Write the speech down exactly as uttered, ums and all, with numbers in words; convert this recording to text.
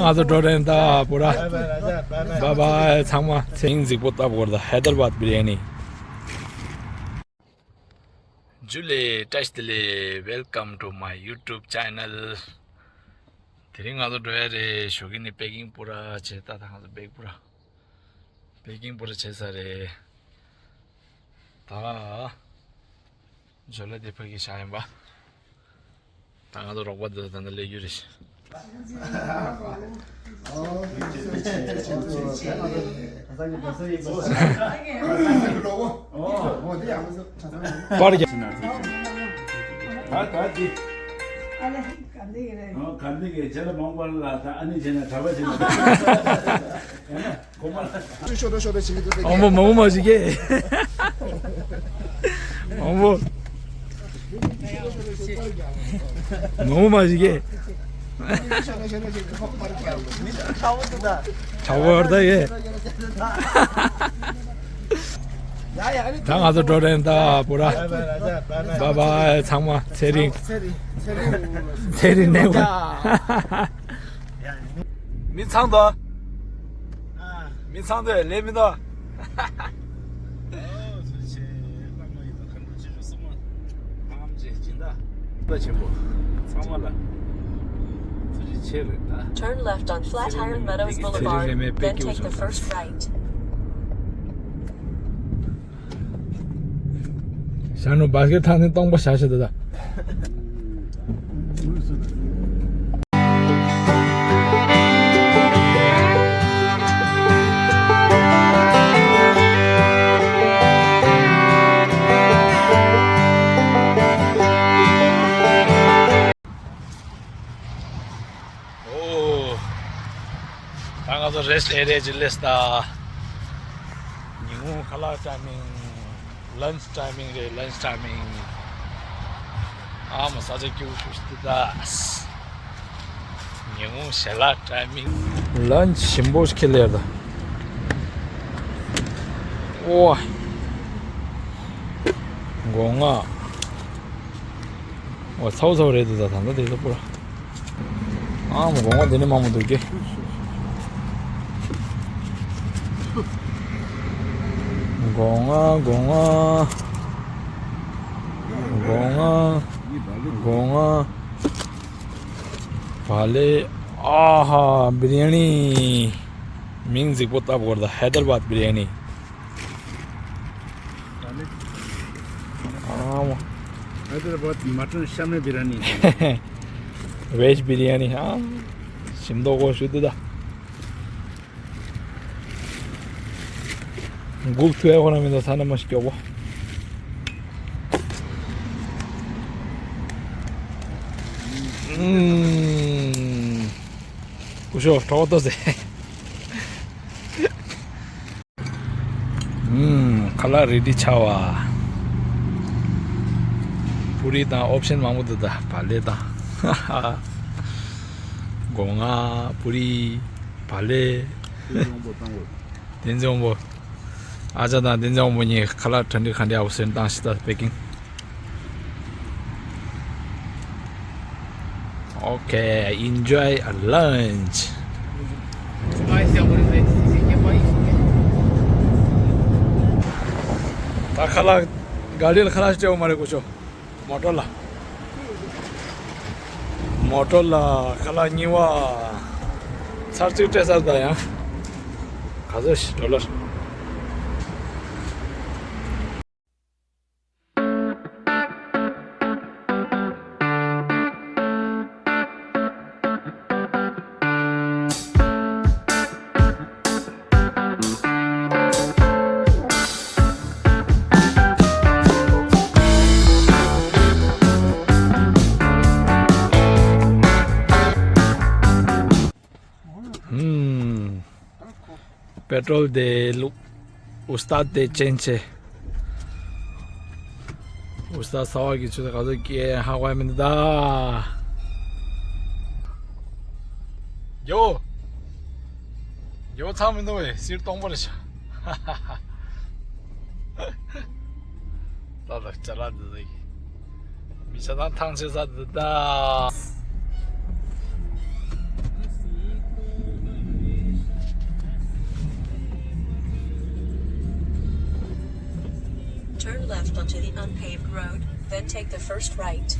ང་ཚོ་འགྲོ་རན་ད་པུ་ར། བཱའི་བཱའི། ཚང་མ་ཚེ་རིང་གཟིགས་པོ་ལྟ་བུར་ད་ཧེ་དར་བཱད་བི་རི་ཡ་ནི། ཇུ་ལེ། བཀྲ་ཤིས་བདེ་ལེགས། Welcome to my YouTube channel. དེ་རིང་ང་ཚོ་འགྲོ་ཡ་རེད། ཞོགས་ཀས་ནི་པེ་ཀིང་པུ་ར་བྱས། ད་ད་ང་ཚོ་པེ་པུ་ར། པེ་ཀིང་པུ་ར་བྱས་ཚར་རེད། ད་ཇོ་ལེ་དེ་ཕ་གི་ཤ་ཡིན་པ། ད་ང་ཚོ་རོགས་པ་འདི་ད་ནི་ལས་རྒྱུ་རེད། པར་རྒྱག་ད་ད་འདི། ཨ་ལེ་ག་འདི་གི་རེད། ཨོ་ག་འདི་གི་ཇ་ལ་མང་པར་ལ་ད་ཨ་ནི་བྱས་ན་གྲྭ་པ་བྱས་ན། ཤོ་ཏོ་ཤོ་ཏོ་བྱེད་ཀྱི་འདུག་སྟེ། ཨོ་མོ་མོ་མོ་ཞིག་གེ། ཨོ་མོ་མོ་མོ་ཞིག་གེ། ཤོ་ཏོ་ཤོ་ཏོ་བྱེད་ཀྱི་ཧོག་པར་གྱི་ཡང་ལོ་མི་ཁྲ་བོ་འདུག་ད། ཁྲ་བོ་ད་ཡེ། ཡ་ཡ་ཨ་ནི་ད་ང་ཚོ་འགྲོ་རན་ད་པུ་ར། བཱའི་བཱའི། ཚང་མ་ཚེ་རིང་། ཚེ་རིང་ཚེ་རིང་ཚེ་རིང་གནས་པ། མི་ཚང་དོ། མི་ཚང་དོ་ལས་མི་དོ། Turn left on Flatiron Meadows Boulevard, then take the first right. ཤ་ནུ་བ་སྐད་ཐང་ནི་སྟོང་པ་ཤ་ཤ་ད་ད། ཨོ། ད་ང་ཚོ་རེ་སི་ཊི་ཨེ་རི་ཡ་ཅིག་སླེབས་ད། ཉིན་གུང་ཁ་ལག་ཊའི་མིང་། ལན་ཆི་ཊའི་མིང་རེད། ལན་ཆི་ཊའི་མིང་། ཨ་མ་ས་ཆ་སྐྱིད་པོ་ཞིག་ཏུ་ད། ཉིན་གུང་ཞལ་ལག་ཊའི་མིང་། ལན་ཆི་ཞིམ་པོ་ཞིག་ཁྱེར་སླེབས་ད། ཨོ། སྒོ་ང་། འོ་ཚ་བོ་ཚ་བོ་རེད་འདུག་ད་ད་ལྟ་དེ་ཚོ་པུ་ར། ཨ་མ་སྒོ་ང་དེ་ནས་མང་པོ་འདུག་གི། སྒོ་ང་སྒོ་ང་། སྒོ་ང་། སྒོ་ང་། བ་ལེ། ཨ་ཧ་བི་རི་ཡ་ནི། མིང་གཟིགས་པོ་ལྟ་བུར་ད་ཧེ་དར་བཱད་བི་རི་ཡ་ནི། ཨ་མ། ཧེ་དར་བཱད་མ་ཊན་ཤ་མེ་བི་རི་ཡ་ནི། ཝེཇ་བི་རི་ཡ་ནི་ཧ། ཞིམ་མདོག་གོ་ཞུ་དུ་ད། འགུག་ཐུབ་ཡ་ཁོ་ན་མི་འདུག་ས་ན་མ་ཞིག་སྐྱོ་བོ། ཨུམ། ཀུ་ཤོ་གྲོགས་ཏོ་ཟེ། ཨུམ། ཁ་ལག་རེ་ཌི་ཆགས་པ། པུ་རི་དང་ཨོབ་ཤན་མང་པོ་འདུག་ད་བ་ལེ་དང་། སྒོ་ང་། པུ་རི། བ་ལེ། བསྟན་འཛིན་དབང་པོ། ཨ་ཅག་དང་བསྟན་འཛིན་དབང་པོ་གཉིས་ཁ་ལག་གྲ་སྒྲིག་ག་འདྲ་ཡག་པོ་བཟོས་བཏང་ཤི་ད་པེ་ཀིང་། Okay, enjoy a lunch. ད་ཁ་ལག་ག་ལེར་ཁ་ལག་སྤྲད་འོ་མ་རེད་གོ་ཆོ། མོ་ཊོ་ལ། མོ་ཊོ་ལ་ཁ་ལག་གཉིས་པ། ཚར་གཅིག་སྤྲད་ཚར་ད་ཡང་། ག་ཚོད་ཤི་ཌོ་ལར། ཧུམ། པེ་ཊྲོལ་དེ་བླུགས། ཨུ་སྟཱད་དེ་ཅན་ཆེ། ཨུ་སྟཱད་ས་བ་གི་ཆུ་ཚ་ག་ཚོད་སྐྱེ་ཧ་གོ་ཡ་མི་འདུག་ད། རྒྱོ། རྒྱོ་ཚང་མི་འདུག་བས་སིར་སྟོང་པར་ཤ། ད་ལ་ཅ་ལག་འདི་ཟིག་མི་ཆ་དང་ཐང་ཆད་ས་འདི་ད། Turn left onto the unpaved road, then take the first right.